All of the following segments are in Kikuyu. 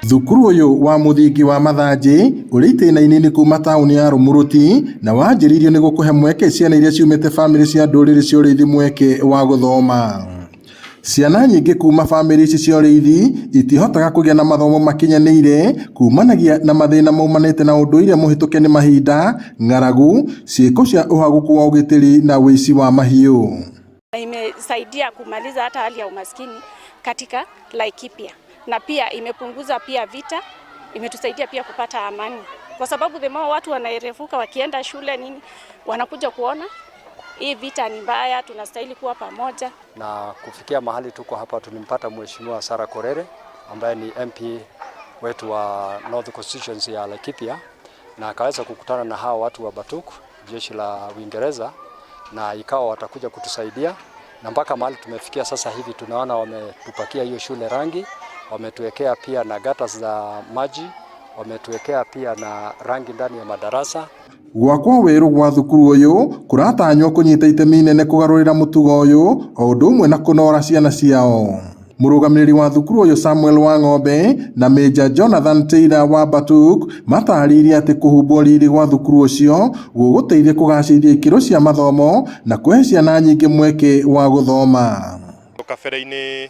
Thukuru ũyũ wa mũthingi wa Mathanjĩ ũrĩ itĩna inini kuma taũni ya Rũmũrũti na wanjĩrĩirio nĩguo kũhe mweke ciana iria ciumĩte bamĩrĩ cia ndũrĩrĩ cia ũrĩithi mweke wa gũthoma. Ciana nyingĩ kuma bamĩrĩ ici cia ũrĩithi itihotaga kũgĩa na mathomo makinyanĩire kumanagia na mathĩna maumanĩte na ũndũire mũhĩtũke nĩ mahinda, ng'aragu, ciĩko cia ũhagũku wa ũgitĩri na ũici wa mahiũ. Na imesaidia kumaliza hata hali ya umaskini katika Laikipia na pia imepunguza pia vita, imetusaidia pia kupata amani, kwa sababu the more watu wanaerevuka wakienda shule nini, wanakuja kuona hii vita ni mbaya, tunastahili kuwa pamoja. Na kufikia mahali tuko hapa, tulimpata Mheshimiwa Sarah Korere ambaye ni MP wetu wa North Constituency ya Laikipia, na akaweza kukutana na hawa watu wa Batuk, jeshi la Uingereza, na ikawa watakuja kutusaidia, na mpaka mahali tumefikia sasa hivi tunaona wametupakia hiyo shule rangi, wametuwekea pia na gutters za maji, wametuwekea pia na rangi ndani ya madarasa. Gwakwo werũ gwa thukuru ũyũ kũratanywo kũnyita itemi inene kũgarũrĩra mũtugo ũyũ o ũndũ ũmwe na kũnora ciana ciao. Mũrũgamĩrĩri wa thukuru ũyũ Samuel Wang'ombe na Major Jonathan Taylor wa Batuk matarĩirie atĩ kũhumbwo riri gwa thukuru ũcio gũgũteithia kũgacĩrithia ikĩro cia mathomo na kũhe ciana nyingĩ mweke wa gũthoma. Kabere-inĩ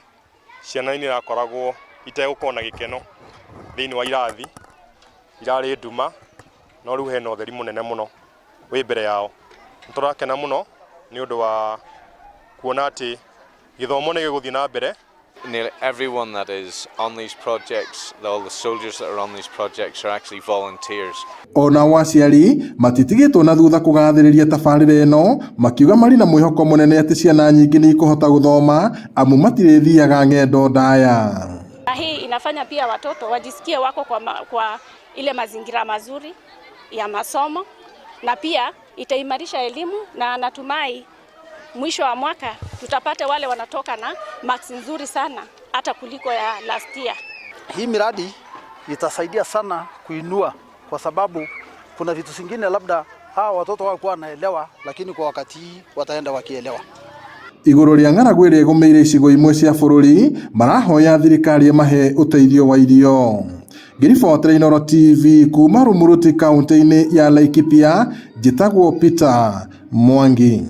ciana nĩ irakoragwo itegũkorwo na gĩkeno thĩinĩ wa irathi, irarĩ nduma, no rĩu hena ũtheri mũnene mũno wĩ mbere yao. Nĩ tũrakena mũno nĩ ũndũ wa kuona atĩ gĩthomo nĩ gĩgũthiĩ na mbere. Nearly everyone that is on these projects, all the soldiers that are on these projects are actually volunteers. Onao aciari matitigĩtwo na thutha kũgathĩrĩria tabarĩra ĩno, makiuga marĩ na mwĩhoko mũnene atĩ ciana nyingĩ nĩ ikũhota gũthoma amu matirĩthiaga ng'endo ndaya. Na hii inafanya pia watoto wajisikie wako kwa ile mazingira mazuri ya masomo, na pia itaimarisha elimu, na natumai mwisho wa mwaka tutapata wale wanatoka na marks nzuri sana hata kuliko ya last year. Hii miradi itasaidia sana kuinua, kwa sababu kuna vitu zingine labda hawa watoto hawakuwa wanaelewa, lakini kwa wakati hii wataenda wakielewa. Igũrũ rĩa ng'aragu ĩrĩa ĩgũmĩire icigo imwe cia bũrũri, marahoya thirikari ĩmahe ũteithio wa irio. Ngĩribotera Inooro TV kuma Rumuruti kaunti-inĩ ya Laikipia, njĩtagwo Peter Mwangi.